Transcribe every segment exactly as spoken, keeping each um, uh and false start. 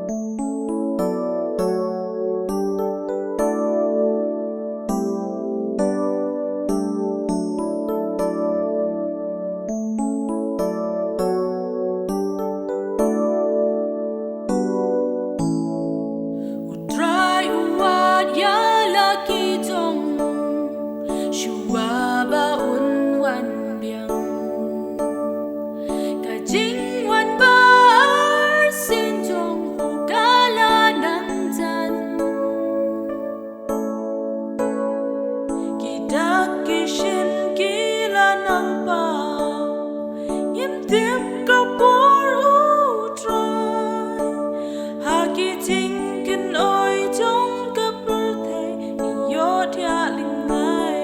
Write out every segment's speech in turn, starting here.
U Trai u wad ïa la ki jong u shuwa ba un wan biang. Ka jingwan ba arsien jong u ka la nang jan. Ki dak ki shin ki la nang pang, ngim tip ka por u Trai. Ha ki jingkynnoh jong ka pyrthei ngi ïoh thiah lyngngai.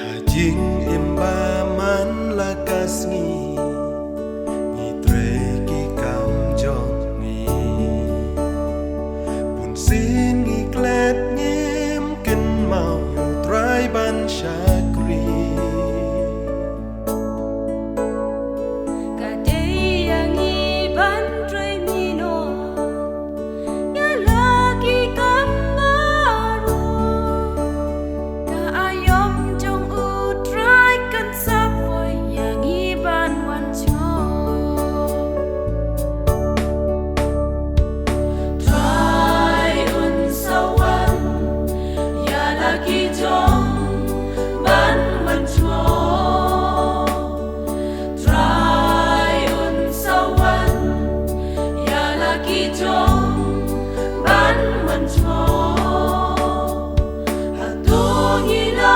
Ha jingim ba man la ka sngi, ngi trei ki kam jong ngi. Bun sien ngi klet, ngim kynmaw ïa u Trai ban shakri. Ka dei ïa ngi ban trei minot ïa la ki kam baroh. Ka aïom jong u Trai kan sa poi ïa ngi ban wan jngoh. Trai un sa wan ïa la ki jong ban wan jngoh. Trai un sa wan ïa la ki jong ban wan jngoh. Hato ngi la